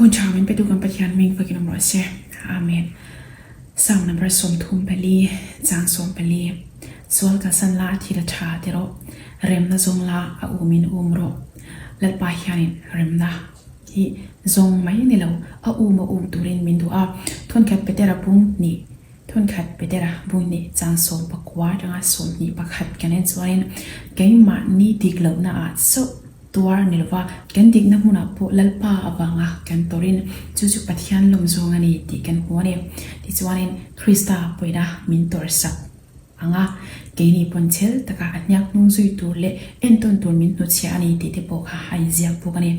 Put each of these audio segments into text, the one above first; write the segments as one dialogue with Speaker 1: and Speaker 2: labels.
Speaker 1: Hun tha min petu kan Pathian hming fakin awm rawh se. Amen. Psalm number 34, chang 14. Sual kalsan la thil a tha ti rawh. Remna zawng la a umin um rawh. Lalpa hianin remna hi zawng mai ni lo, a um a um turin min duh a. Thawnkhat Petera bung hnih, Thawnkhat Petera bung hnih chang 19 atanga 21 kan en chuanin keimahni dik lohna ah chauh tuar ni lova kan dikna hmunah pawh Lalpa avanga kan tawrin chu chu Pathian lawm zawng a ni tih kan hmu a ni. Tichuanin Krista pawina min tawrhsak ang a, keini pawn chhel taka a hniak hnung zui tur leh entawn tur min hnuchhiah a ni tih te pawh kha a inziak bawk a ni.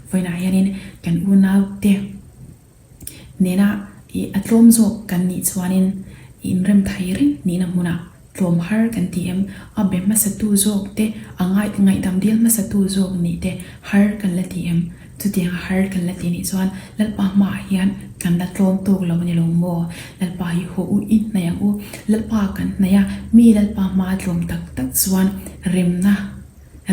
Speaker 1: Vawiinah hianin kan unaute nena ih a tlawm zawk kan nih chuanin inrem thei reng nihna hmunah tlawm har kan ti em? A be hmasatu zawk te, a ngai ngaihdam dil hmasatu zawk nih te har kan la ti em? Chutianga har kan la ti nih chuan Lalpa hmaah hian kan la tlawm tawk lo a ni lo maw? Lalpa hi haw u i hnaih ang u. Lalpa kan hnaih a, mi Lalpa hmaa tlawm tak tak chuan remna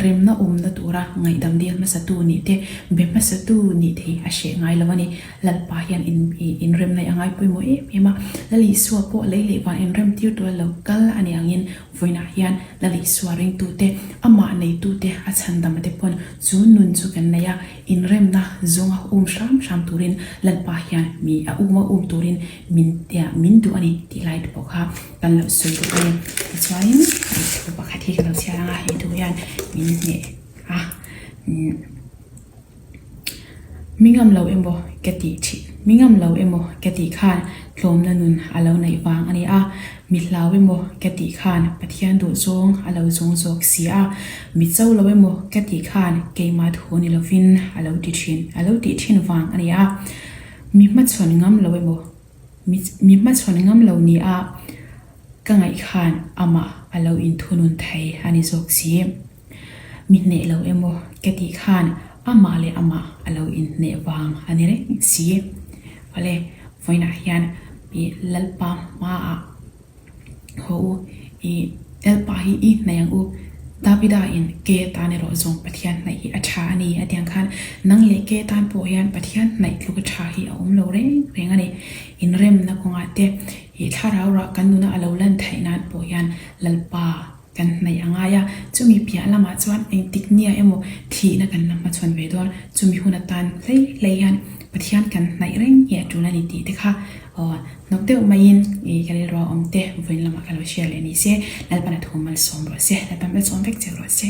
Speaker 1: Remna awmna tura ngaihdam dil hmasatu nih te, be hmasatu nih te hi a hreh ngai lo a ni. Lalpa hian in inremna hi a ngai pawimawh em em a. Lal Isua pawh lei leh van inrem tir tura lo kal a ni angin vawiinah hian Lal Isua ringtute, amah neitute a chhandam te pawn chu nun chu kan nei a. Inremna zawnga um hram hram turin Lalpa hian mi a uma um turin min min duh a ni tih lai te pawh kha Kan lo sawi duh a ni. Tichuanin hei thu pakhat hi ka lo chhiar ang a, hei thu hian min hneh a. Mi ngam lo emaw ka tih thin, mi ngam lo emaw ka tih khan tlawmna nun a lo neih vang a ni a. Mi hlau emaw ka tih khan Pathian duh zawng a lo zawng zawk si a. Mi cho lo emaw ka tih khan keimah thu ni lovin a lo ti thin, a lo tih thin vang a ni a. Mi hmachhawn ngam lo emaw. Mi hmachhawn ngam lo ni a, ka ngaih khan amah a lo inthunun thei a ni zawk si. Mi hneh lo emaw ka tih khan amah leh amah a lo inhneh vang a ni reng si. Awle, vawiinah hian i Lalpa hmaah Haw u, i Lalpa hi i hnaih ang u. Davida in ke tan erawh zawng Pathian hnaih hi a tha a ni a tiang khan nang leh ke tan pawh hian Pathian hnaih tluk a tha hi a awm lo reng reng a ni. Inremna kawngah te i thlarau rah kan nuna a lo lan theih nan pawh hian Lalpa kan hnaih a ngai a, chumi piah lamah chuan engtik nia emaw thihna kan la hmachhawn ve dawn, chumi hun atan hlei hlei hian Pathian kan hnaih reng hi a tul a ni tih te kha aw hnawk deuh maiin i ka rilru a awm te vawiin lamah ka lo share leh ni se, Lalpan a thu malsawm rawh se, Lalpan malsawm vek che rawh se.